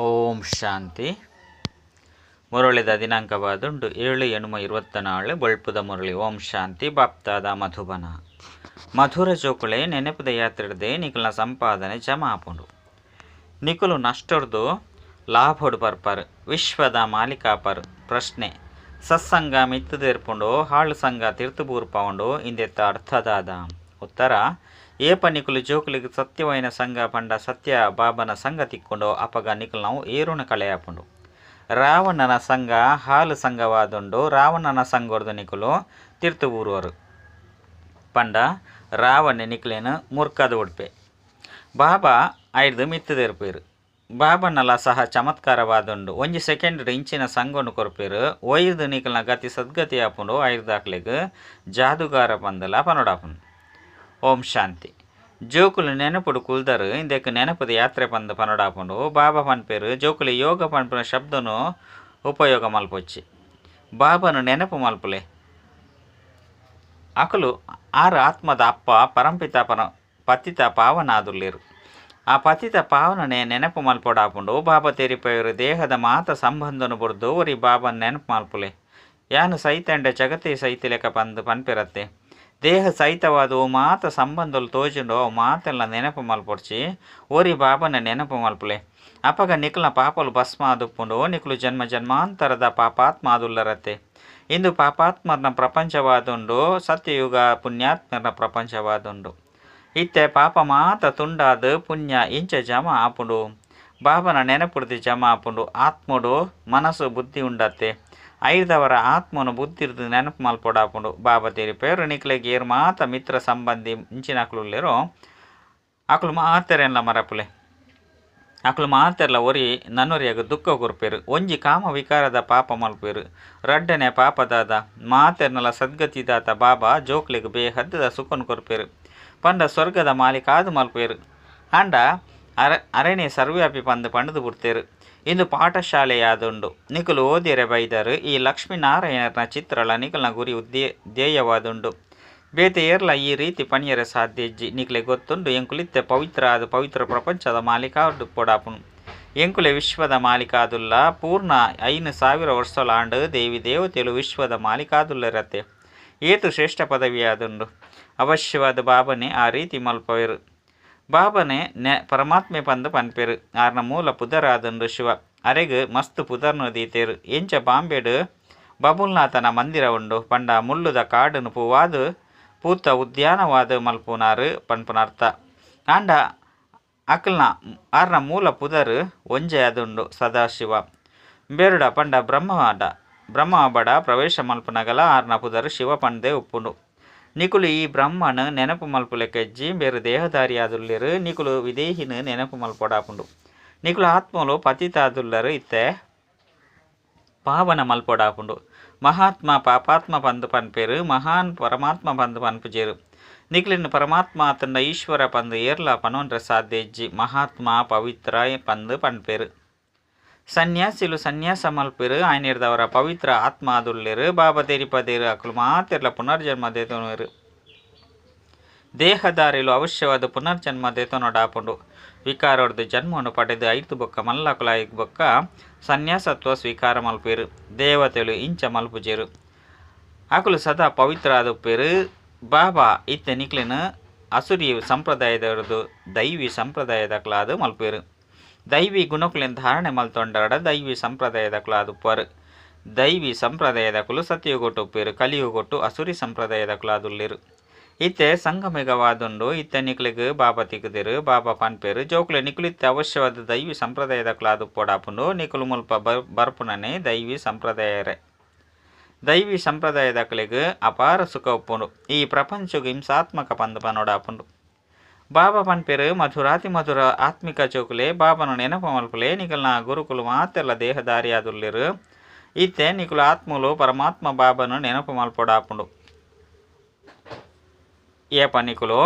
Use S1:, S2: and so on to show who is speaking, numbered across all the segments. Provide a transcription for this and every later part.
S1: ಓಂ ಶಾಂತಿ. ಮುರಳಿದ ದಿನಾಂಕವಾದುಂಡು 7/8/24 ಬೊಳ್ಪುದ ಮುರಳಿ. ಓಂ ಶಾಂತಿ. ಬಾಪ್ತಾದ ಮಧುಬನ ಮಧುರ ಜೋಕುಳೆ ನೆನಪುದ ಯಾತ್ರೆಡ್ದೆ ನಿಕಲ್ನ ಸಂಪಾದನೆ ಜಮಾಪುಂಡು. ನಿಕುಲು ನಷ್ಟೊಡ್ದು ಲಾಭೊಡು ಪರ್ಪರ್, ವಿಶ್ವದ ಮಾಲಿಕಾಪರ್. ಪ್ರಶ್ನೆ: ಸತ್ಸಂಗ ಮಿತ್ತದೇರ್ಪುಂಡು, ಹಾಳು ಸಂಘ ತಿರ್ತುಬೂರ್ಪವುಂಡು, ಇಂದೆತ್ತ ಅರ್ಥದಾದ? ಉತ್ತರ: ಏಪ ನಿಕುಲು ಜೋಕುಲಿಗೆ ಸತ್ಯವೈನ ಸಂಘ ಪಂಡ ಸತ್ಯ ಬಾಬನ ಸಂಘ ತಿಕ್ಕೊಂಡು ಅಪಗ ನಿಕುಲು ನಾವು ಏರುಣ ಕಳೆಯಾಪುಂಡು. ರಾವಣನ ಸಂಘ ಹಾಲು ಸಂಘವಾದುಂಡು. ರಾವಣನ ಸಂಘೊಡ್ದು ನಿಕುಲು ತಿರ್ತುಬೂರುವರು ಪಂಡ ರಾವಣೆ ನಿಕುಲೇನು ಮುರ್ಕದ ಉಡ್ಪೆ. ಬಾಬಾ ಐಡ್ದು ಮಿತ್ತದೇರ್ಪೇರು. ಬಾಬನಲ ಸಹ ಚಮತ್ಕಾರವಾದುಂಡು. ಒಂಜಿ ಸೆಕೆಂಡ್ ಇಂಚಿನ ಸಂಘನು ಕೊರ್ಪೇರು. ಒಯ್ದು ನಿಕಲ್ನ ಗತಿ ಸದ್ಗತಿ ಆಪುಂಡು. ಐರ್ದಾಕ್ಲೆಗ್ ಜಾದುಗಾರ ಪಂದಲ ಪನೊಡಾಪುಂಡು. ಓಂ ಶಾಂತಿ. ಜೋಕುಲು ನೆನಪುಡು ಕುಲ್ದರು ಇಂದೆಕ್ ನೆನಪುದ ಯಾತ್ರೆ ಪಂದು ಪನೊಡಾಪುಂಡು. ಬಾಬಾ ಪನ್ಪೇರು ಜೋಕುಲು ಯೋಗ ಪನ್ಪುನ ಶಬ್ದನು ಉಪಯೋಗ ಮಲ್ಪೊಚ್ಚಿ, ಬಾಬನು ನೆನಪು ಮಲ್ಪುಲೆ. ಅಕುಲು ಆರು ಆತ್ಮದ ಅಪ್ಪ ಪರಂಪಿತ ಪನ ಪತಿತ ಪಾವನಾದುಲ್ಲೇರು. ಆ ಪತಿತ ಪಾವನನೆ ನೆನಪು ಮಲ್ಪೊಡಾಪುಂಡು. ಬಾಬಾ ತೆರಿಪೇರು ದೇಹದ ಮಾತ ಸಂಬಂಧನು ಬುಡ್ದು ಒರಿ ಬಾಬನ್ ನೆನಪು ಮಲ್ಪುಲೆ. ಯಾನು ಸೈತಂಡೆ ಜಗತ್ತೇ ಸೈತಿಲೆಕ ಪಂದು ಪನ್ಪಿರತ್ತೆ. ದೇಹ ಸಹಿತವಾದ ಓ ಮಾತ ಸಂಬಂಧಲು ತೋಜುಂಡು ಅವು ಮಾತೆಲ್ಲ ನೆನಪು ಮಲ್ಪೊಡ್ಚಿ, ಓರಿ ಬಾಬನ ನೆನಪು ಮಲ್ಪುಲೆ. ಅಪಗ ನಿಕಲ್ನ ಪಾಪಲು ಭಸ್ಮ ಆದುಪ್ಪುಂಡು. ನಿಕುಲು ಜನ್ಮ ಜನ್ಮಾಂತರದ ಪಾಪಾತ್ಮ ಆದುಲ್ಲರತ್ತೆ. ಇಂದು ಪಾಪಾತ್ಮರ್ನ ಪ್ರಪಂಚವಾದುಂಡು, ಸತ್ಯಯುಗ ಪುಣ್ಯಾತ್ಮರ್ನ ಪ್ರಪಂಚವಾದುಂಡು. ಇತ್ತೆ ಪಾಪ ಮಾತ ತುಂಡಾದ ಪುಣ್ಯ ಇಂಚ ಜಮ ಆಪುಂಡು. ಬಾಬನ ನೆನಪುಡ್ದು ಜಮ ಆಪುಂಡು. ಆತ್ಮಡು ಮನಸ್ಸು ಬುದ್ಧಿ ಉಂಡತ್ತೆ. ಐದವರ ಆತ್ಮನು ಬುದ್ಧಿರ್ದು ನೆನಪು ಮಲ್ಪೊಡಾಪುಂಡು. ಬಾಬಾ ತೆರಿಪೇರು ನಿಕ್ಲೆಗ್ ಏರ್ ಮಾತ ಮಿತ್ರ ಸಂಬಂಧಿ ಇಂಚಿನಕ್ಲುಲ್ಲೇರೋ ಅಕುಲು ಮಾತೆರೆನ್ಲ ಮರಪುಲೆ. ಅಕುಲು ಮಾತೆರ್ಲ ಒರಿ ನನ್ನೊರಿಯಾಗ ದುಃಖ ಕೊರ್ಪೇರು. ಒಂಜಿ ಕಾಮ ವಿಕಾರದ ಪಾಪ ಮಲ್ಪೇರು. ರಡ್ಡನೆ ಪಾಪದಾದ ಮಾತೆರ್ನಲ ಸದ್ಗತಿದಾತ ಬಾಬಾ ಜೋಕ್ಲೆಗ್ ಬೇಹದ್ದದ ಸುಖನ್ ಕೊರ್ಪೇರು. ಪಂಡ ಸ್ವರ್ಗದ ಮಾಲಿಕಾದು ಮಲ್ಪೇರು. ಆಂಡ ಅರಣೆ ಸರ್ವ್ಯಾಪಿ ಪಂದು ಪಂಡದು ಬಿಡ್ತೇರು. ಇಂದು ಪಾಠಶಾಲೆಯಾದುಂಡು. ನಿಕುಲು ಓದಿಯರೆ ಬೈದರು. ಈ ಲಕ್ಷ್ಮೀನಾರಾಯಣನ ಚಿತ್ರಲ ನಿಕಲ್ನ ಗುರಿ ಧ್ಯೇಯವಾದುಂಡು. ಬೇತೆ ಏರ್ಲ ಈ ರೀತಿ ಪಣಿಯರೆ ಸಾಧ್ಯ ಇಜ್ಜಿ. ನಿಕ್ಲೆ ಗೊತ್ತುಂಡು ಎಂಕುಲಿತ್ತೆ ಪವಿತ್ರ ಆದ ಪವಿತ್ರ ಪ್ರಪಂಚದ ಮಾಲಿಕಾಡು ಪೊಡಾಪುನು. ಎಂಕುಲೆ ವಿಶ್ವದ ಮಾಲಿಕಾದುಲ್ಲ. ಪೂರ್ಣ 5000 ವರ್ಷಲಾಂಡು ದೇವಿ ದೇವತೆಲು ವಿಶ್ವದ ಮಾಲಿಕಾದುಲ್ಲರತ್ತೆ. ಏತು ಶ್ರೇಷ್ಠ ಪದವಿಯಾದುಂಡು. ಅವಶ್ಯವಾದ ಬಾಬನೆ ಆ ರೀತಿ ಮಲ್ಪವೇರು. ಬಾಬನೆ ಪರಮಾತ್ಮೆ ಪಂದು ಪನ್ಪೇರು. ಆರ್ನ ಮೂಲ ಪುದರಾದುಂಡು ಶಿವ. ಅರೆಗ್ ಮಸ್ತ್ ಪುದರ್ನು ದೀತೇರು. ಎಂಚ ಬಾಂಬೆಡು ಬಬುಲ್ನಾಥನ ಮಂದಿರ ಉಂಡು. ಪಂಡ ಮುಳ್ಳುದ ಕಾಡನ್ನು ಪೂವಾದು ಪೂತ ಉದ್ಯಾನವಾದ ಮಲ್ಪುನಾರು ಪನ್ಪುನ ಅರ್ಥ. ಆಂಡ ಅಕಲ್ನ ಆರ್ನ ಮೂಲ ಪುದರ್ ಒಂಜೆ ಅದುಂಡು ಸದಾಶಿವ. ಬೇರುಡ ಪಂಡ ಬ್ರಹ್ಮಬಡ ಪ್ರವೇಶ ಮಲ್ಪುನಗಲ ಆರ್ನ ಪುದರ್ ಶಿವ ಪಂದೇ ಉಪ್ಪುಂಡು. ನಿಕುಲು ಈ ಬ್ರಹ್ಮನ ನೆನಪು ಮಲ್ಪುಲೆಕೆಜ್ಜಿ ಬೇರು ದೇಹಧಾರಿಯಾದುಲ್ಲೇರು. ನಿಕುಲು ವಿದೇಹಿನ ನೆನಪು ಮಲ್ಪೊಡಾಪುಂಡು. ನಿಕುಲು ಆತ್ಮಲು ಪತಿತಾದುಲ್ಲರು. ಇತ್ತೆ ಪಾವನ ಮಲ್ಪೊಡಾಪುಂಡು. ಮಹಾತ್ಮ ಪಾಪಾತ್ಮ ಪಂದು ಪನ್ಪೇರು. ಮಹಾನ್ ಪರಮಾತ್ಮ ಪಂದು ಪನ್ಪುಜೇರು. ನಿಕ್ಲಿನ ಪರಮಾತ್ಮ ತಂಡ ಈಶ್ವರ ಪಂದು ಏರ್ಲ ಪನೊನ್ರೆ ಸಾಧ್ಯ ಇಜ್ಜಿ. ಮಹಾತ್ಮ ಪವಿತ್ರ ಪಂದು ಪನ್ಪೇರು. ಸನ್ಯಾಸಿಲು ಸನ್ಯಾಸ ಮಲ್ಪೇರು. ಆಯ್ನಿರ್ದವರ ಪವಿತ್ರ ಆತ್ಮ ಆದುಲ್ಲೇರು. ಬಾಬಾ ತೆರಿಪದೇರು ಅಕುಲು ಮಾತೆರ್ಲ ಪುನರ್ಜನ್ಮ ದೇತೊನುವೆರು. ದೇಹದಾರಿಲು ಅವಶ್ಯವಾದ ಪುನರ್ಜನ್ಮ ದೇತೊನೊಡಾಪುಂಡು. ವಿಕಾರೊಡ್ದು ಜನ್ಮವನ್ನು ಪಡೆದು ಐತು ಬೊಕ್ಕ ಮಲ್ಲಕುಲಾಯಿ ಬೊಕ್ಕ ಸನ್ಯಾಸತ್ವ ಸ್ವೀಕಾರ ಮಲ್ಪೇರು. ದೇವತೆಲು ಇಂಚ ಮಲ್ಪುಜೇರು. ಅಕುಲು ಸದಾ ಪವಿತ್ರ ಆದುಪ್ಪೇರು. ಬಾಬಾ ಇತ್ತೆ ನಿಕ್ಲಿನ ಅಸುರಿ ಸಂಪ್ರದಾಯದವರದು ದೈವಿ ಸಂಪ್ರದಾಯದಕ್ಲಾದ ಮಲ್ಪೇರು. ದೈವಿ ಗುಣಕುಲೆನ್ ಧಾರಣೆ ಮಲ್ತೊಂಡಾಡ ದೈವಿ ಸಂಪ್ರದಾಯದಕ್ಲಾದುಪ್ಪರು. ದೈವಿ ಸಂಪ್ರದಾಯದಕುಲು ಸತ್ಯಯುಗೊಟ್ಟುಪ್ಪೇರು. ಕಲಿಯುಗೊಟ್ಟು ಅಸುರಿ ಸಂಪ್ರದಾಯದಕ್ಲಾದುಲ್ಲೇರು. ಇತ್ತೆ ಸಂಗಮಿಗವಾದುಂಡು. ಇತ್ತೆ ನಿಕ್ಲೆಗ್ ಬಾಬಾ ತಿಕ್ಕುದಿರು. ಬಾಬಾ ಪನ್ಪೇರು ಜೋಕುಲೆ ನಿಕುಲಿತ್ತೆ ಅವಶ್ಯವಾದ ದೈವಿ ಸಂಪ್ರದಾಯದಕ್ಲಾದುಪ್ಪೊಡಾಪುಂಡು. ನಿಕುಲು ಮುಲ್ಪ ಬರ್ಪುನನೆ ದೈವಿ ಸಂಪ್ರದಾಯರೇ. ದೈವಿ ಸಂಪ್ರದಾಯದಕ್ಲೆಗ್ ಅಪಾರ ಸುಖ ಉಪ್ಪುಂಡು. ಈ ಪ್ರಪಂಚಗ್ ಹಿಂಸಾತ್ಮಕ ಪಂದು ಪನೊಡಾಪುಂಡು. ಬಾಬಾ ಪನ್ಪೇರು ಮಧುರಾತಿ ಮಧುರ ಆತ್ಮಿಕ ಜೋಕುಲೆ ಬಾಬನ ನೆನಪು ಮಲ್ಪುಲೆ. ನಿಕಲ್ನ ಗುರುಕುಲು ಮಾತೆಲ್ಲ ದೇಹಧಾರಿಯಾದುಲ್ಲೇರು. ಇತ್ತೆ ನಿಕುಲು ಆತ್ಮಲು ಪರಮಾತ್ಮ ಬಾಬನು ನೆನಪು ಮಲ್ಪೊಡಾಪುಂಡು. ಏಪ ನಿಕುಲು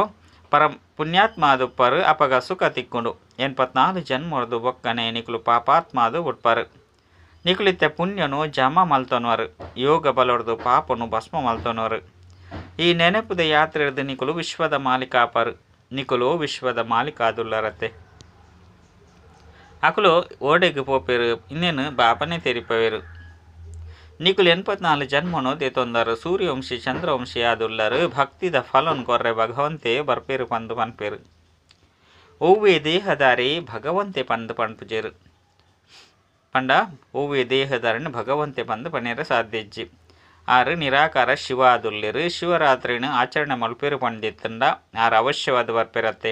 S1: ಪುಣ್ಯಾತ್ಮ ಆದುಪ್ಪರು ಅಪಗ ಸುಖ ತಿಕ್ಕೊಂಡು. 84 ಜನ್ಮೊರ್ದು ಬೊಕ್ಕನೆ ನಿಕುಲು ಪಾಪಾತ್ಮ ಅದು ಉಟ್ಪರು. ನಿಕುಲಿತ್ತೆ ಪುಣ್ಯನು ಜಮ ಮಲ್ತೊನ್ವರು. ಯೋಗ ಬಲೊಡ್ದು ಪಾಪನು ಭಸ್ಮ ಮಲ್ತೊನ್ವರು. ಈ ನೆನಪುದ ಯಾತ್ರೆರ್ದು ನಿಕುಲು ವಿಶ್ವದ ಮಾಲಿಕಾಪರು. ನಿಕುಲು ವಿಶ್ವದ ಮಾಲಿಕಾದುಲ್ಲರತ್ತೆ. ಅಕುಲು ಓಡೆಗ್ ಪೋಪೆರು ಇಂದೆನ್ ಬಾಬನೆ ತೆರಿಪವೆರು. ನಿಕುಲು 84 ಜನ್ಮನು ದೇತೊಂದರು ಸೂರ್ಯವಂಶಿ ಚಂದ್ರವಂಶಿ ಆದುಲ್ಲರು ಭಕ್ತಿದ ಫಲನ್ ಕೊರ್ರೆ ಭಗವಂತೆ ಬರ್ಪೇರು ಪಂದು ಪನ್ಪೇರು. ಒವ್ವೆ ದೇಹದಾರಿ ಭಗವಂತೆ ಪಂದು ಪನ್ಪುಜೆರು ಪಂಡ ಒವ್ವೆ ದೇಹದಾರಿನ ಭಗವಂತೆ ಪಂದು ಪನೇರ ಸಾಧ್ಯಜ್ಜಿ. ಆರು ನಿರಾಕಾರ ಶಿವ ಆದುಲ್ಲೆರು ಶಿವರಾತ್ರಿನ ಆಚರಣೆ ಮಲ್ಪೇರು ಪಂದಿತ್ತಂಡ ಆರು ಅವಶ್ಯವಾದ ಬರ್ಪೇರತ್ತೆ.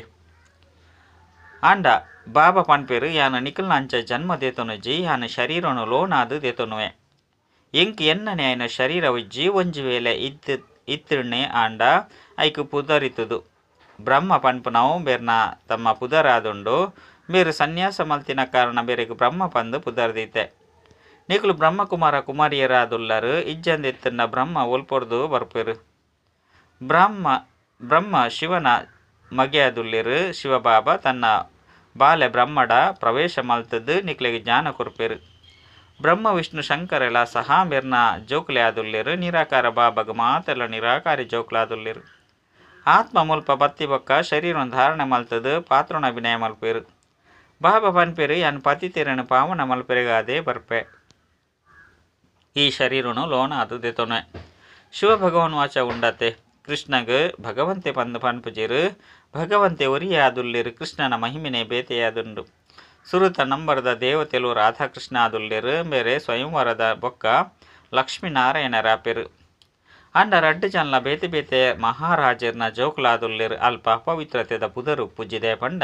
S1: ಆಂಡ ಬಾಬಾ ಪನ್ಪೇರು ಯಾನ ನಿಕಲ್ನ ಅಂಚ ಜನ್ಮ ದೇತೊನುಜಿ ಯಾನ ಶರೀರನು ಲೋನಾದು ದೇತೊನುವೆ ಎಂಕ್ ಎನ್ನನೆ ಆಯ್ನ ಶರೀರವಿಜ್ಜಿ ಒಂಜಿ ವೇಳೆ ಇತ್ತಿಣ್ಣೆ ಆಂಡ ಐಕ್ ಪುದರಿತುದು ಬ್ರಹ್ಮ ಪನ್ಪುನವು ಬೇರ್ನ ತಮ್ಮ ಪುದರಾದುಂಡು ಬೇರು ಸನ್ಯಾಸ ಮಲ್ತಿನ ಕಾರಣ ಬೇರೆಗ್ ಬ್ರಹ್ಮ ಪಂದು ಪುದರ್ದೀತೆ. ನಿಕುಲು ಬ್ರಹ್ಮಕುಮಾರ ಕುಮಾರಿಯರಾದುಲ್ಲರು ಇಜ್ಜಂದಿತ್ತಂಡ ಬ್ರಹ್ಮ ಒಲ್ಪೊರ್ದು ಬರ್ಪೇರು. ಬ್ರಹ್ಮ ಶಿವನ ಮಗೆಯಾದುಲ್ಲೆರು ಶಿವಬಾಬಾ ತನ್ನ ಬಾಲೆ ಬ್ರಹ್ಮಡ ಪ್ರವೇಶ ಮಲ್ತದ್ದು ನಿಕ್ಲೆಗ್ ಜ್ಞಾನ ಕೊರ್ಪೇರು. ಬ್ರಹ್ಮ ವಿಷ್ಣು ಶಂಕರೆಲ ಸಹ ಮೇರ್ನ ಜೋಕುಲೆ ಆದುಲ್ಲೆರು ನಿರಾಕಾರ ಬಾಬಾಗ ಮಾತೆಲ್ಲ ನಿರಾಕಾರಿ ಜೋಕುಲಾದುಲ್ಲೆರು. ಆತ್ಮ ಮುಲ್ಪ ಬತ್ತಿ ಬೊಕ್ಕ ಶರೀರನ್ ಧಾರಣೆ ಮಲ್ತದ್ದು ಪಾತ್ರನ ಅಭಿನಯ ಮಲ್ಪೇರು. ಬಾಬಾ ಪನ್ಪೇರು ಯಾನ್ ಪತಿತೆರನು ಪಾವನ ಮಲ್ಪೆರೆಗಾದೇ ಬರ್ಪೆ ಈ ಶರೀರನು ಲೋನ ಅದು ದೆತೊನೆ. ಶಿವ ಭಗವಾನ್ ವಾಚ ಉಂಡತೆ ಕೃಷ್ಣಗ್ ಭಗವಂತೆ ಪಂದು ಪನ್ಪುಜೆರು ಭಗವಂತೆ ಒರಿಯಾದುಲ್ಲೆರು ಕೃಷ್ಣನ ಮಹಿಮೆನೆ ಬೇತೆಯಾದುಂಡು. ಸುರುತ ನಂಬರದ ದೇವತೆಲು ರಾಧಾಕೃಷ್ಣ ಆದುಲ್ಲೆರು ಬೇರೆ ಸ್ವಯಂವರದ ಬೊಕ್ಕ ಲಕ್ಷ್ಮೀನಾರಾಯಣರಾಪೆರು. ಅಂಡ ರಡ್ಡು ಜನಲ ಬೇತೆ ಬೇತೆ ಮಹಾರಾಜರ್ನ ಜೋಕುಲಾದುಲ್ಲೆರು ಅಲ್ಪ ಅಪವಿತ್ರತೆದ ಪುದರು ಉಪ್ಪುಜಿದೆ ಪಂಡ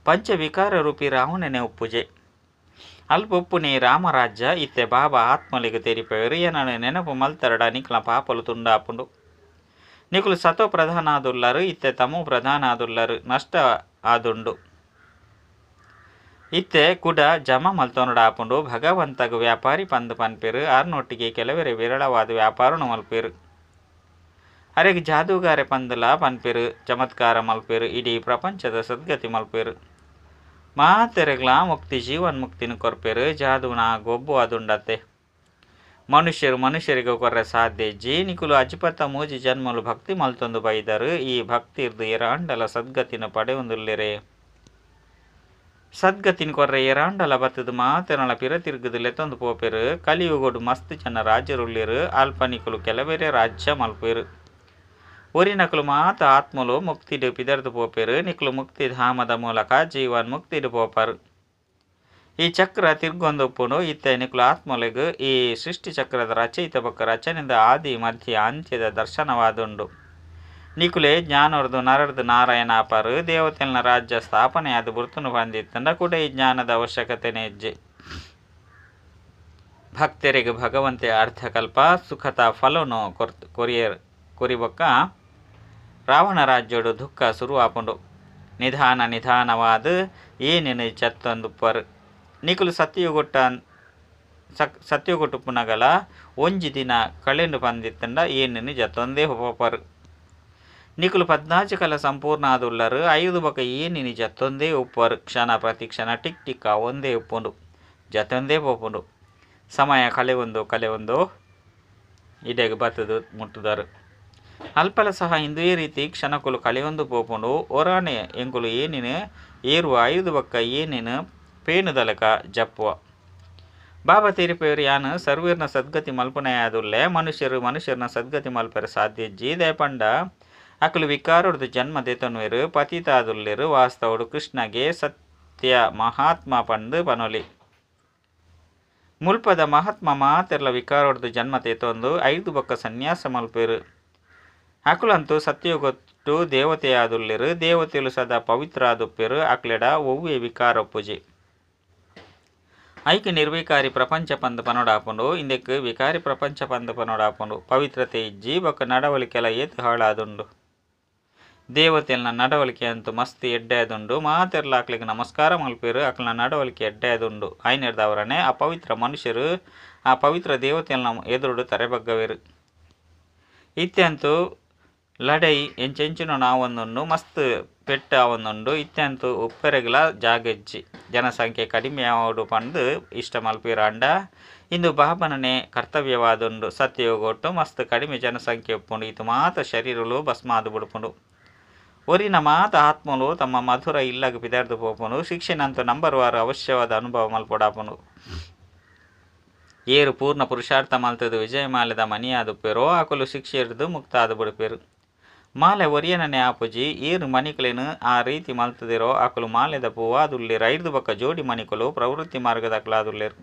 S1: ಪಂಚವಿಕಾರ ರೂಪಿ ರಾವಣನೆ ಉಪ್ಪುಜೆ. ಅಲ್ಪ ಉಪ್ಪುನೆ ರಾಮರಾಜ್ಯ ಇತ್ತೆ ಬಾಬಾ ಆತ್ಮಲಿಗೆ ತೆರಿಪೆರು ಏನನ್ನು ನೆನಪು ಮಲ್ತರಡ ನಿಕ್ಲ ಪಾಪಲು ತುಂಡಾಪುಂಡು. ನಿಕುಲು ಸತೋ ಪ್ರಧಾನ ಆದುಲ್ಲರು ಇತ್ತೆ ತಮೋ ಪ್ರಧಾನ ಆದುಲ್ಲರು ನಷ್ಟ ಆದುಂಡು. ಇತ್ತೆ ಕುಡ ಜಮ ಮಲ್ತೊನುಡಾಪುಂಡು ಭಗವಂತಗ ವ್ಯಾಪಾರಿ ಪಂದು ಪನ್ಪೇರು ಆರ್ನೊಟ್ಟಿಗೆ ಕೆಲವರೆ ವಿರಳವಾದ ವ್ಯಾಪಾರನು ಮಲ್ಪೇರು. ಅರೆಗ್ ಜಾದೂಗಾರೆ ಪಂದಲ ಪನ್ಪೇರು ಚಮತ್ಕಾರ ಮಲ್ಪೇರು ಇಡೀ ಪ್ರಪಂಚದ ಸದ್ಗತಿ ಮಲ್ಪೇರು. ಮಾತೆರೆಗ್ಲಾ ಮುಕ್ತಿ ಜೀವನ್ ಮುಕ್ತಿನ ಕೊರ್ಪೇರು ಜಾದೂನ ಗೊಬ್ಬು ಅದುಂಡತೆ. ಮನುಷ್ಯರು ಮನುಷ್ಯರಿಗೆ ಕೊರ್ರೆ ಸಾಧ್ಯ ಜೀನಿಕುಲು ಅಜಿಪತ ಮೂಜಿ ಜನ್ಮಲು ಭಕ್ತಿ ಮಲ್ತೊಂದು ಬೈದರು ಈ ಭಕ್ತಿರ್ದು ಎರಾಂಡಲ ಸದ್ಗತಿನ ಪಡೆಯೊಂದುಲ್ಲೆರೆ. ಸದ್ಗತಿನ ಕೊರ್ರೆ ಎರಾಂಡಲ ಬತ್ತದು ಮಾತೆರಳ ಪಿರ ತಿರುಗದು ಲೆತ್ತೊಂದು ಪೋಪೆರು. ಕಲಿಯುಗೊಡು ಮಸ್ತ್ ಜನ ರಾಜ್ಯರುಲ್ಲೆರು ಅಲ್ಪನಿಕುಲು ಕೆಲವೆರೆ ರಾಜ್ಯ ಮಲ್ಪೇರು. ಒರಿನಕುಲು ಮಾತ ಆತ್ಮಲು ಮುಕ್ತಿಡು ಪಿದರ್ದು ಪೋಪೆರು ನಿಕುಲು ಮುಕ್ತಿ ಧಾಮದ ಮೂಲಕ ಜೀವನ್ ಮುಕ್ತಿಡು ಪೋಪರು. ಈ ಚಕ್ರ ತಿರ್ಗೊಂದುಪ್ಪುಂಡು ಇತ್ತೆ ನಿಕುಲು ಆತ್ಮಲೆಗ್ ಈ ಸೃಷ್ಟಿ ಚಕ್ರದ ರಚಯಿತ ಬೊಕ್ಕ ರಚನೆದ ಆದಿ ಮಧ್ಯ ಅಂತ್ಯದ ದರ್ಶನವಾದುಂಡು. ನಿಕುಲೆ ಜ್ಞಾನರ್ದು ನರರ್ದು ನಾರಾಯಣ ಅಪರು ದೇವತೆಲ್ನ ರಾಜ್ಯ ಸ್ಥಾಪನೆ ಅದು ಬುರ್ತುನು ಬಂದಿತ್ತಂಡ ಕೂಡ ಈ ಜ್ಞಾನದ ಅವಶ್ಯಕತೆನೇ ಹೆಜ್ಜೆ. ಭಕ್ತರಿಗೆ ಭಗವಂತೆ ಅರ್ಧಕಲ್ಪ ಸುಖತ ಫಲನು ಕೊರಿಯರ್ ಕೊರಿಬೊಕ್ಕ ರಾವಣ ರಾಜ್ಯೋಡು ದುಃಖ ಶುರು ಆಪುಂಡು. ನಿಧಾನ ನಿಧಾನವಾದ ಏನೇನು ಚತ್ತೊಂದುಪ್ಪರು. ನಿಕುಲು ಸತ್ಯುಗೊಟ್ಟುಪ್ಪುನಗಲ ಒಂಜಿ ದಿನ ಕಳೆಂಡು ಬಂದಿತ್ತಂಡ ಏನೇನು ಜತ್ತೊಂದೇ ಹೋಪರು. ನಿಕುಲು 14 ಕಲ ಸಂಪೂರ್ಣ ಆದುಲ್ಲರು 5 ಬೊಕ ಏನಿನಿ ಜತ್ತೊಂದೇ ಉಪ್ಪರು. ಕ್ಷಣ ಪ್ರತಿ ಕ್ಷಣ ಟಿಕ್ ಟಿಕ್ ಒಂದೇ ಉಪ್ಪುಂಡು ಜತ್ತೊಂದೇ ಪೋಪುಂಡು. ಸಮಯ ಕಳೆವೊಂದು ಕಳೆವೊಂದು ಇಡೆಗ್ ಬತ್ತದು ಮುಟ್ಟುದಾರು. ಅಲ್ಪಲ ಸಹ ಇಂದುವೇ ರೀತಿ ಕ್ಷಣಕುಲು ಕಳೆಯೊಂದು ಪೋಪುಂಡು. ಒರಾನೆ ಎಂಕುಲು ಏನಿನ ಏರುವ 5 ಬೊಕ್ಕ ಏನೇನು ಪೇನುದಲಕ ಜಪ್ಪುವ. ಬಾಬಾ ತೀರಿಪೇರು ಯಾನು ಸರ್ವೀರ್ನ ಸದ್ಗತಿ ಮಲ್ಪನೆಯಾದುಲ್ಲೆ ಮನುಷ್ಯರು ಮನುಷ್ಯರನ್ನ ಸದ್ಗತಿ ಮಲ್ಪೆರ ಸಾಧ್ಯ ಜೀದೆ ಪಂಡ ಅಕಲು ವಿಕಾರೊಡ್ದು ಜನ್ಮ ದೇತನ್ವೇರು ಪತಿತಾದುಲ್ಲೆರು ವಾಸ್ತವಡು ಕೃಷ್ಣಗೆ ಸತ್ಯ ಮಹಾತ್ಮ ಪಂದು ಪನೊಲಿ. ಮುಲ್ಪದ ಮಹಾತ್ಮ ಮಾತೆರ್ಲ ವಿಕಾರೊಡ್ದು ಜನ್ಮ ತೇತೊಂದು 5 ಬೊಕ್ಕ ಸನ್ಯಾಸ ಮಲ್ಪೇರು. ಅಕುಲಂತೂ ಸತ್ಯಗೊಟ್ಟು ದೇವತೆಯಾದುಲ್ಲೆರು ದೇವತೆಲು ಸದಾ ಪವಿತ್ರ ಆದುಪ್ಪೇರು ಅಕ್ಲೆಡ ಒವ್ವೆ ವಿಕಾರೊಪ್ಪುಜಿ. ಐಕ್ ನಿರ್ವಿಕಾರಿ ಪ್ರಪಂಚ ಪಂದು ಪನೊಡಾಪುಂಡು ಇಂದೆಕ್ ವಿಕಾರಿ ಪ್ರಪಂಚ ಪಂದು ಪನೊಡಾಪುಂಡು. ಪವಿತ್ರತೆ ಇಜ್ಜಿ ಬೊಕ್ಕ ನಡವಳಿಕೆಲ ಏತ್ ಹಾಳಾದುಂಡು. ದೇವತೆಲ್ನ ನಡವಳಿಕೆ ಅಂತೂ ಮಸ್ತ್ ಎಡ್ಡೆ ಆದುಂಡು. ಮಾತೆರ್ಲ ಅಕ್ಲೆಗ್ ನಮಸ್ಕಾರ ಮಲ್ಪೇರು ಅಕ್ಲೆನ ನಡವಳಿಕೆ ಎಡ್ಡೆ ಆದುಂಡು. ಐನೆರ್ದವರನೆ ಆ ಪವಿತ್ರ ಮನುಷ್ಯರು ಆ ಪವಿತ್ರ ದೇವತೆಲ್ನ ಎದುರುಡು ತರೆಬಗ್ಗವೇರು. ಇತ್ಯಂತೂ ಲಡೈ ಎಂಚೆಂಚಿನ ನಾವೊಂದುಂಡು ಮಸ್ತ್ ಪೆಟ್ಟು ಆವೊಂದುಂಡು. ಇತ್ಯಂತೂ ಉಪ್ಪೆರೆಗ್ಲ ಜಾಗೆಜ್ಜಿ ಜನಸಂಖ್ಯೆ ಕಡಿಮೆ ಆವೊಡು ಪಂದು ಇಷ್ಟ ಮಲ್ಪೀರಾಂಡ ಇಂದು ಬಾಬನನೆ ಕರ್ತವ್ಯವಾದುಂಡು. ಸತ್ಯಯುಗೊಟ್ಟು ಮಸ್ತ್ ಕಡಿಮೆ ಜನಸಂಖ್ಯೆ ಉಪ್ಪುಂಡು. ಇತು ಮಾತ ಶರೀರಲು ಭಸ್ಮಾದು ಬುಡುಪುಂಡು. ಒರಿನ ಮಾತ ಆತ್ಮಲು ತಮ್ಮ ಮಧುರ ಇಲ್ಲಗ್ ಪಿದಾರ್ದು ಪೋಪುಂಡು. ಶಿಕ್ಷೆನಂತೂ ನಂಬರ್ ವಾರು ಅವಶ್ಯವಾದ ಅನುಭವ ಮಲ್ಪೊಡಾಪುಂಡು. ಏರು ಪೂರ್ಣ ಪುರುಷಾರ್ಥ ಮಲ್ತದು ವಿಜಯಮಾಲೆದ ಮಣಿಯಾದುಪ್ಪೆರೋ ಅಕುಲು ಶಿಕ್ಷೆರ್ದು ಮುಕ್ತ ಆದ್ ಬುಡ್ಪೆರ್. ಮಾಲೆ ಒರಿಯನನೆ ಆಪುಜಿ. ಏರು ಮಣಿಕುಲೆನ್ ಆ ರೀತಿ ಮಲ್ತುದಿರೋ ಅಕುಲು ಮಾಲೆದ ಪೂವಾದುಲ್ಲೆರ್. ಐರ್ದು ಬೊಕ್ಕ ಜೋಡಿ ಮಣಿಕುಲು ಪ್ರವೃತ್ತಿ ಮಾರ್ಗದಕುಲಾದುಲ್ಲೆರ್.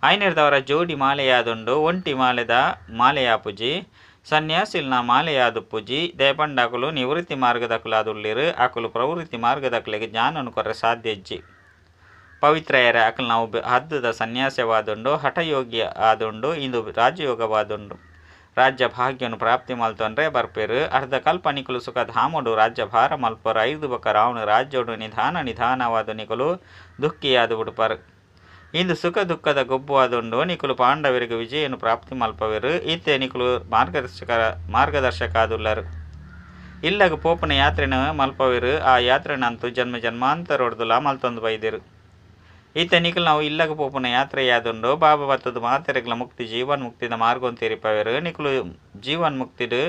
S1: ಐನೆರ್ದವರ ಜೋಡಿ ಮಾಲೆಯಾದುಂಡು. ಒಂಟಿ ಮಾಲೆದ ಮಾಲೆಯಾಪುಜಿ. ಸನ್ಯಾಸಿಲ್ನ ಮಾಲೆಯಾದುಪ್ಪುಜಿ. ದಯಪಂಡ ಅಕುಲು ನಿವೃತ್ತಿ ಮಾರ್ಗದಕುಲಾದುಲ್ಲೆರ್. ಅಕುಲು ಪ್ರವೃತ್ತಿ ಮಾರ್ಗದಕುಲೆಗ್ ಜ್ಞಾನನ್ ಕೊರೆ ಸಾಧ್ಯ ಇಜ್ಜಿ. ಪವಿತ್ರ ಅಕಲ್ ನಾವು ಹದ್ದುದ ಸನ್ಯಾಸವಾದುಂಡು, ಹಠಯೋಗಿ ಆದುಂಡು, ಇಂದು ರಾಜಯೋಗವಾದುಂಡು. ರಾಜ್ಯ ಭಾಗ್ಯನು ಪ್ರಾಪ್ತಿ ಮಲ್ತೊಂಡ್ರೆ ಬರ್ಪೇರು. ಅರ್ಧ ಕಲ್ಪನಿಕುಲು ಸುಖ ಧಾಮಡು ರಾಜ್ಯಭಾರ ಮಲ್ಪರು. ಐದು ಬೊಕ್ಕ ರಾವಣ ರಾಜ್ಯೋಡು ನಿಧಾನ ನಿಧಾನವಾದ ನಿಕುಲು ದುಃಖಿಯಾದ ಬಿಡ್ಪಾರು. ಇಂದು ಸುಖ ದುಃಖದ ಗೊಬ್ಬುವಾದುಂಡು. ನಿಕುಲು ಪಾಂಡವರಿಗೆ ವಿಜಯನು ಪ್ರಾಪ್ತಿ ಮಲ್ಪವೆರು. ಇತ್ತೆ ನಿಕುಲು ಮಾರ್ಗದರ್ಶಕ ಆದುಲ್ಲರು. ಇಲ್ಲಗ ಪೋಪನ ಯಾತ್ರೆನ ಮಲ್ಪವೆರು. ಆ ಯಾತ್ರೆನಂತೂ ಜನ್ಮ ಜನ್ಮಾಂತರೊಡ್ದುಲ ಮಲ್ತೊಂದು ಬೈದೆರು. ಇತ್ತೆ ನಿಕುಲು ನಾವು ಇಲ್ಲಗ ಪೋಪುನ ಯಾತ್ರೆಯಾದುಂಡು. ಬಾಬಾ ಬತ್ತದ ಮಾತೆರೆಗ್ಲ ಮುಕ್ತಿ ಜೀವನ್ ಮುಕ್ತಿದ ಮಾರ್ಗನ್ ತೆರಿಪವೆರು. ನಿಕುಲು ಜೀವನ್ ಮುಕ್ತಿಡು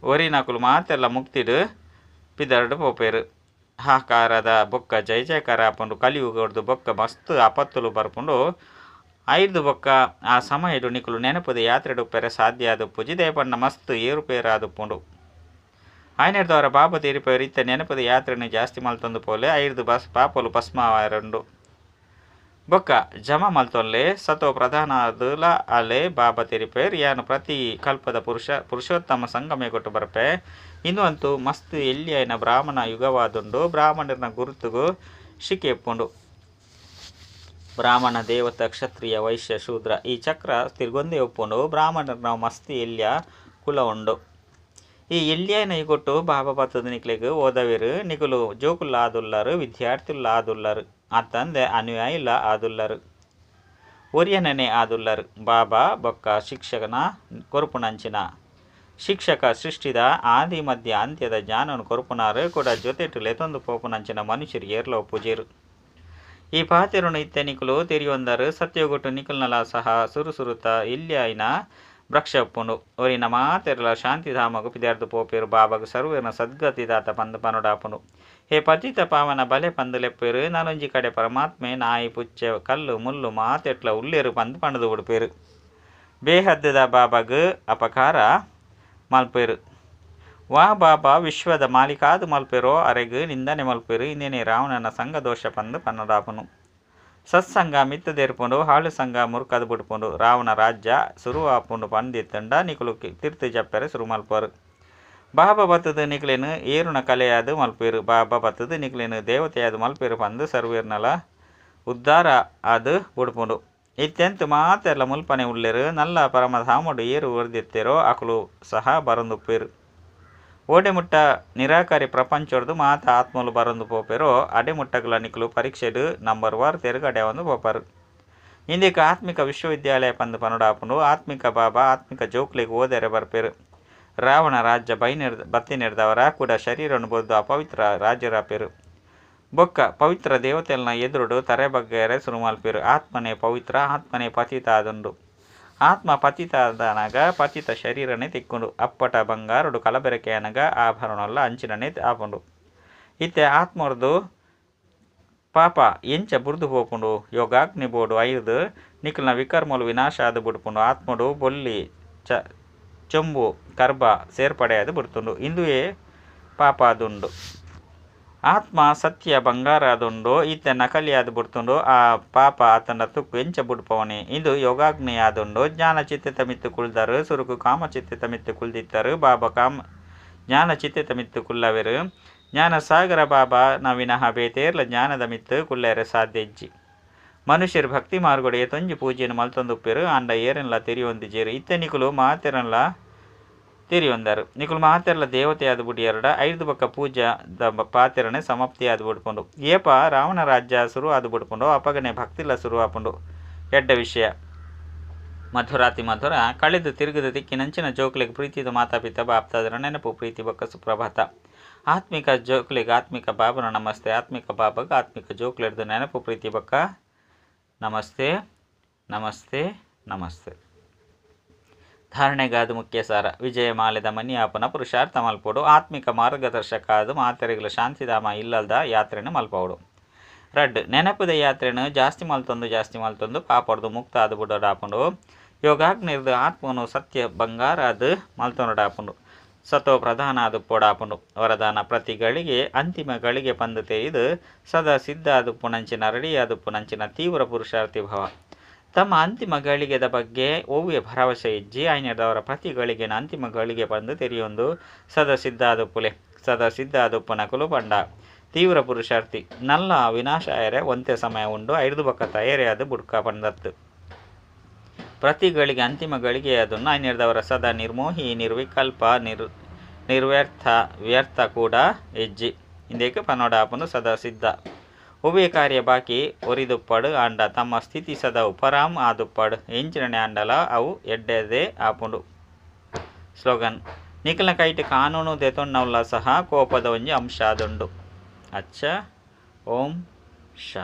S1: ಒರಿನಕುಲು ಮಾತೆಲ್ಲ ಮುಕ್ತಿಡು ಪಿದರ್ಡು ಪೋಪೆರು. ಹಾಕಾರದ ಬೊಕ್ಕ ಜಯ ಜಯಕಾರ ಆಪುಂಡು. ಕಲಿಯುಗಡ್ದು ಬೊಕ್ಕ ಮಸ್ತ್ ಆಪತ್ತುಲು ಬರ್ಪುಂಡು. ಐದು ಬೊಕ್ಕ ಆ ಸಮಯಡು ನಿಕುಲು ನೆನಪುದ ಯಾತ್ರೆಡು ಉಪ್ಪೆರೆ ಸಾಧ್ಯ ಆದುಪ್ಪುಜಿ. ದಯಪಂಡ ಮಸ್ತ್ ಏರುಪೇರಾದುಪ್ಪುಂಡು. ಐನೆರ್ದವರ ಬಾಬಾ ತೀರಿಪೆರು. ಇತ್ತೆ ನೆನಪುದ ಯಾತ್ರೆನು ಜಾಸ್ತಿ ಮಲ್ತೊಂದು ಪೋಲೆ. ಐರ್ದು ಬಸ್ ಪಾಪಲು ಭಸ್ಮಾರುಂಡು. ಬೊಕ್ಕ ಜಮ ಮಲ್ತೊನ್ಲೆ ಸತೋ ಪ್ರಧಾನ ಆದುಲ ಅಲೆ ಬಾಬಾ ತೆರಿಪೇರ್. ಯಾನು ಪ್ರತಿ ಕಲ್ಪದ ಪುರುಷೋತ್ತಮ ಸಂಗಮೆ ಕೊಟ್ಟು ಬರ್ಪೆ. ಇಂದು ಅಂತೂ ಮಸ್ತ್ ಎಲ್ಲಿಯನ ಬ್ರಾಹ್ಮಣ ಯುಗವಾದುಂಡು. ಬ್ರಾಹ್ಮಣರನ ಗುರುತುಗು ಶಿಕೆಪ್ಪುಂಡು. ಬ್ರಾಹ್ಮಣ ದೇವತ ಕ್ಷತ್ರಿಯ ವೈಶ್ಯ ಶೂದ್ರ ಈ ಚಕ್ರ ತಿರ್ಗೊಂದೇ ಉಪ್ಪುಂಡು. ಬ್ರಾಹ್ಮಣರನ ಮಸ್ತ್ ಎಲ್ಯ ಕುಲ ಉಂಡು. ಈ ಎಲ್ಯನ ಯುಗೊಟ್ಟು ಬಾಬಾ ಬತ್ತದ ನಿಕ್ಲೆಗ್ ಓದವೆರು. ನಿಕುಲು ಜೋಕುಲ್ಲ ಆದುಲ್ಲರು, ವಿದ್ಯಾರ್ಥಿಲ್ಲ ಆದುಲ್ಲರು, ಅತ್ತಂದೆ ಅನುಯಾಯಿಲ ಆದುಲ್ಲರು, ಒರಿಯನನೆ ಆದುಲ್ಲರು. ಬಾಬಾ ಬೊಕ್ಕ ಶಿಕ್ಷಕನ ಕೊರುಪುನಂಚಿನ ಶಿಕ್ಷಕ ಸೃಷ್ಟಿದ ಆದಿ ಮಧ್ಯ ಅಂತ್ಯದ ಜ್ಞಾನನು ಕೊರುಪುನಾರು ಕೂಡ ಜೊತೆಟು ಲೆತೊಂದು ಪೋಪುನಂಚಿನ ಮನುಷ್ಯರು ಏರ್ಲ ಒಪ್ಪುಜೇರು. ಈ ಪಾತೆರುನು ಇತ್ತೆ ನಿಕುಲು ತೆರಿಯೊಂದರು. ಸತ್ಯಗೊಟ್ಟು ನಿಕುಲ್ನಲ ಸಹ ಸುರು ಸುರುತ ಇಲ್ಯಾಯಿನ ವೃಕ್ಷ ಉಪ್ಪುಂಡು. ಒರಿನ ಮಾತೆರ್ಲ ಶಾಂತಿಧಾಮಗು ಪಿದಾರ್ದು ಪೋಪೇರು. ಬಾಬಾಗು ಸರ್ವೇರ್ನ ಸದ್ಗತಿದಾತ ಪಂದು ಪನುಡಾಪುಂಡು. ಹೇ ಪತಿತ ಪಾವನ ಬಲೆ ಪಂದು ಲೆಪ್ಪೇರು. ನಾನೊಂಜಿ ಕಡೆ ಪರಮಾತ್ಮೆ ನಾಯಿ ಪುಚ್ಚೆ ಕಲ್ಲು ಮುಳ್ಳು ಮಾತೆಟ್ಲ ಉಲ್ಲೇರು ಪಂದು ಪಣದು ಉಡುಪೇರು. ಬೇಹದ್ದದ ಬಾಬಾಗು ಅಪಕಾರ ಮಲ್ಪೇರು. ವಾ ಬಾಬಾ ವಿಶ್ವದ ಮಾಲೀಕಾದು ಮಲ್ಪೇರೋ ಅರೆಗು ನಿಂದನೆ ಮಲ್ಪೇರು. ಇಂದೇನೆ ರಾವಣನ ಸಂಘ ದೋಷ ಪಂದು ಪನ್ನಡಾಪುನು. ಸತ್ಸಂಗ ಮಿತ್ತದೇರ್ಪುಂಡು, ಹಾಳು ಸಂಘ ಮುರುಕದು ಬಿಡ್ಪುಂಡು. ರಾವಣ ರಾಜ್ಯ ಸುರು ಆಪುಂಡು ಪಂದಿತ್ತಂಡ ನಿಕುಲು ತಿರ್ತು ಜಪ್ಪೆರೆ ಸುರು ಮಲ್ಪರು. ಬಾಬಾ ಬತ್ತದ ನಿಕುಲೇನು ಏರುನ ಕಲೆಯಾದು ಮಲ್ಪೇರು. ಬಾಬಾ ಬತ್ತದ ನಿಕುಲೇನು ದೇವತೆಯಾದ ಮಲ್ಪೇರು ಪಂದು ಸರ್ವೇರ್ನಲ ಉದ್ಧಾರ ಆದು ಬಿಡ್ಪುಂಡು. ಇತ್ತೆಂತು ಮಾತೆಲ್ಲ ಮುಲ್ಪನೆ ಉಲ್ಲೇರು. ನಲ್ಲ ಪರಮಧಾಮಡು ಏರು ಒರ್ದಿತ್ತೇರೋ ಅಕುಲು ಸಹ ಬರಂದುಪ್ಪೇರು. ಓಡೆಮುಟ್ಟ ನಿರಾಕಾರಿ ಪ್ರಪಂಚೊಡ್ದು ಮಾತ ಆತ್ಮಲು ಬರಂದು ಪೋಪೆರೋ ಅಡೆಮುಟ್ಟಗಳ ನಿಕುಲು ಪರೀಕ್ಷೆಡು ನಂಬರ್ ವಾರ್ ತೆರುಗಡೆ ಒಂದು ಪೋಪರು. ಇಂದಿಕ ಆತ್ಮಿಕ ವಿಶ್ವವಿದ್ಯಾಲಯ ಪಂದು ಪನುಡಾಪುಂಡು. ಆತ್ಮಿಕ ಬಾಬಾ ಆತ್ಮಿಕ ಜೋಕ್ಲಿಗೆ ಓದೆರೆ ಬರ್ಪೇರು. ರಾವಣ ರಾಜ್ಯ ಬತ್ತಿ ನೆರ್ದವರ ಕೂಡ ಶರೀರನ್ನು ಬೊದ್ದು ಅಪವಿತ್ರ ರಾಜ್ಯರಾಪೇರು. ಬೊಕ್ಕ ಪವಿತ್ರ ದೇವತೆಲ್ನ ಎದುರುಡು ತರೆ ಬಗ್ಗೆರೆ ಸುರು ಮಲ್ಪೇರು. ಆತ್ಮನೇ ಪವಿತ್ರ, ಆತ್ಮನೇ ಪತಿತ ಆದುಂಡು. ಆತ್ಮ ಪತಿತಾದನಗ ಪತಿತ ಶರೀರನೇ ತಿಕ್ಕೊಂಡು. ಅಪ್ಪಟ ಬಂಗಾರುಡು ಕಲಬೆರಕೆ ಅನಗ ಆಭರಣಲ್ಲ ಅಂಚಿನನೇ ಆಪುಂಡು. ಇತ್ತೆ ಆತ್ಮರ್ದು ಪಾಪ ಎಂಚ ಬುರ್ದು ಪೋಪುಂಡು. ಯೋಗಾಗ್ನಿ ಬೋಡು ಐದು ನಿಕುಲ್ನ ವಿಕರ್ಮಲು ವಿನಾಶ ಆದು ಬಿಡ್ಪುಂಡು. ಆತ್ಮಡು ಬೊಲ್ಲಿ ಚೊಂಬು ಕರ್ಬ ಸೇರ್ಪಡೆಯಾದು ಬಿಡ್ತುಂಡು. ಇಂದುವೇ ಪಾಪ ಆದುಂಡು. ಆತ್ಮ ಸತ್ಯ ಬಂಗಾರ ಆದುಂಡು. ಇತ್ತೆ ನಕಲಿಯಾದ ಬಿಡ್ತುಂಡು. ಆ ಪಾಪ ಆತನ ತುಕ್ಕು ಎಂಚ ಬುಡ್ಪವನೆ. ಇದು ಯೋಗಾಗ್ನಿ ಆದುಂಡು. ಜ್ಞಾನ ಚಿತ್ತಿತ ಮಿತ್ತು ಕುಳ್ದರು. ಸುರುಕು ಕಾಮ ಚಿತ್ತಿತ ಮಿತ್ತು ಕುಳ್ದಿತ್ತರು. ಬಾಬಾ ಕಾಮ ಜ್ಞಾನ ಚಿತ್ತಿತ ಮಿತ್ತು ಕುಲ್ಲವೆರು. ಜ್ಞಾನ ಸಾಗರ ಬಾಬಾ ನವಿನಹ ಬೇತೇರ್ಲ ಜ್ಞಾನದ ಮಿತ್ತು ಕುಲ್ಲೆರೆ ಸಾಧ್ಯ ಇಜ್ಜಿ. ಮನುಷ್ಯರು ಭಕ್ತಿ ಮಾರ್ಗೊಡೆ ತೊಂಜಿ ಪೂಜೆಯನ್ನು ಮಲ್ತೊಂದುಪ್ಪೆರು. ಆಂಡ ಏರೆನ್ಲ ತೆರಿಯೊಂದಿಜೇರು. ಇತ್ತೆ ನಿಕುಲು ಮಾತೆರನ್ಲ ತೆರಿಯೊಂದರು. ನಿಕುಲು ಮಾತೆರ್ಲ ದೇವತೆಯಾದ ಬುಡಿಯರಡ ಐದು ಬೊಕ್ಕ ಪೂಜಾ ಪಾತೆರನೆ ಸಮಾಪ್ತಿ ಆದ್ ಬಿಡ್ಪುಂಡು. ಏಪ ರಾವಣ ರಾಜ್ಯ ಸುರು ಆದ್ ಬಿಡ್ಪುಂಡು ಅಪಗನೆ ಭಕ್ತಿಲ ಸುರು ಆಪುಂಡು. ಎಡ್ಡ ವಿಷಯ ಮಧುರಾತಿ ಮಧುರ ಕಳೆದು ತಿರುಗದ ತಿಕ್ಕಿನಂಚಿನ ಜೋಕ್ಲೆಗ್ ಪ್ರೀತಿದ ಮಾತಾಪಿತ ಬಾಪ್ತಾದರ ನೆನಪು ಪ್ರೀತಿ ಬೊಕ್ಕ ಸುಪ್ರಭಾತ. ಆತ್ಮಿಕ ಜೋಕ್ಲೆಗ್ ಆತ್ಮಿಕ ಬಾಬನ ನಮಸ್ತೆ. ಆತ್ಮಿಕ ಬಾಬಗ್ ಆತ್ಮಿಕ ಜೋಕ್ಲೆರ್ದು ನೆನಪು ಪ್ರೀತಿ ಬೊಕ್ಕ ನಮಸ್ತೆ ನಮಸ್ತೆ ನಮಸ್ತೆ. ಧಾರಣೆಗಾದ್ ಮುಖ್ಯ ಸಾರ. ವಿಜಯಮಾಲೆದ ಮಣಿ ಆಪುನ ಪುರುಷಾರ್ಥ ಮಲ್ಪೊಡು. ಆತ್ಮಿಕ ಮಾರ್ಗದರ್ಶಕ ಆದ್ ಮಾತೆರೆಗ್ಲ ಶಾಂತಿಧಾಮ ಇಲ್ಲಲ್ದ ಯಾತ್ರೆನ್ ಮಲ್ಪವೊಡು. ರಡ್ಡ್, ನೆನಪುದ ಯಾತ್ರೆನ್ ಜಾಸ್ತಿ ಮಲ್ತೊಂದು ಜಾಸ್ತಿ ಮಲ್ತೊಂದು ಪಾಪೊಡ್ದು ಮುಕ್ತ ಆದ್ ಬುಡೊಡಾಪುಂಡು. ಯೋಗಾಗ್ನಿರ್ದ್ ಆತ್ಮನು ಸತ್ಯ ಬಂಗಾರಾದ್ ಮಲ್ತೊನೊಡಾಪುಂಡು. ಸತೋ ಪ್ರಧಾನ ಆದ್ ಉಪ್ಪೊಡಾಪುಂಡು. ವರದಾನ ಪ್ರತಿ ಗಳಿಗೆ ಅಂತಿಮ ಗಳಿಗೆ ಪಂದ್ ತೆರಿದ್ ಸದಾ ಸಿದ್ಧ ಆದ್ ಉಪ್ಪುನಂಚಿನ ರೆಡಿ ಆದ್ ಉಪ್ಪುನಂಚಿನ ತೀವ್ರ ಪುರುಷಾರ್ಥಿ ಭವ. ತಮ್ಮ ಅಂತಿಮ ಗಳಿಗೆದ ಬಗ್ಗೆ ಒವ್ವೆ ಭರವಸೆ ಇಜ್ಜಿ. ಐನೆರ್ದಾವರ ಪ್ರತಿ ಗಳಿಗೆನ್ ಅಂತಿಮ ಗಳಿಗೆ ಪಂದ್ ತೆರಿಯೊಂದು ಸದಾ ಸಿದ್ಧ ಆದ್ ಉಪ್ಪುಲೆ. ಸದಾ ಸಿದ್ಧ ಆದ್ ಉಪ್ಪುನಕುಲು ಪಂಡ ತೀವ್ರ ಪುರುಷಾರ್ಥಿ. ನಲ್ಲ ವಿನಾಶ ಆಯೆರೆ ಒಂತೆ ಸಮಯ ಉಂಡು ಐರ್ದ್ ಬೊಕ ತಯಾರಿ ಆದ್ ಬುಡ್ಕ ಪಂದತ್ತ್. ಪ್ರತಿ ಗಳಿಗೆ ಅಂತಿಮ ಗಳಿಗೆ ಆದುಂಡು ಐನೆರ್ದಾವರ ಸದಾ ನಿರ್ಮೋಹಿ ನಿರ್ವಿಕಲ್ಪ ನಿರ್ವ್ಯರ್ಥ ವ್ಯರ್ಥ ಕೂಡ ಇಜ್ಜಿ. ಇಂದೆಕ್ ಪನೊಡಾಪುಂಡು ಸದಾ ಸಿದ್ಧ. ಒವ್ವೆ ಕಾರ್ಯ ಬಾಕಿ ಒರಿದುಪ್ಪಡ್ ಆಂಡ ತಮ್ಮ ಸ್ಥಿತಿ ಸದಾ ಉಪರಾಮ್ ಆದುಪ್ಪಡ್ ಎಂಚಿನನೆ ಆಂಡಲ ಅವು ಎಡ್ಡೆದೆ ಆಪುಂಡು. ಸ್ಲೋಗನ್ ನಿಕಲ್ನ ಕೈಟ್ ಕಾನೂನು ದೆತೊನ್ನವುಲ ಸಹ ಕೋಪದ ಒಂಜಿ ಅಂಶ ಆದುಂಡು. ಅಚ್ಚ ಓಂ ಶಾಂತಿ.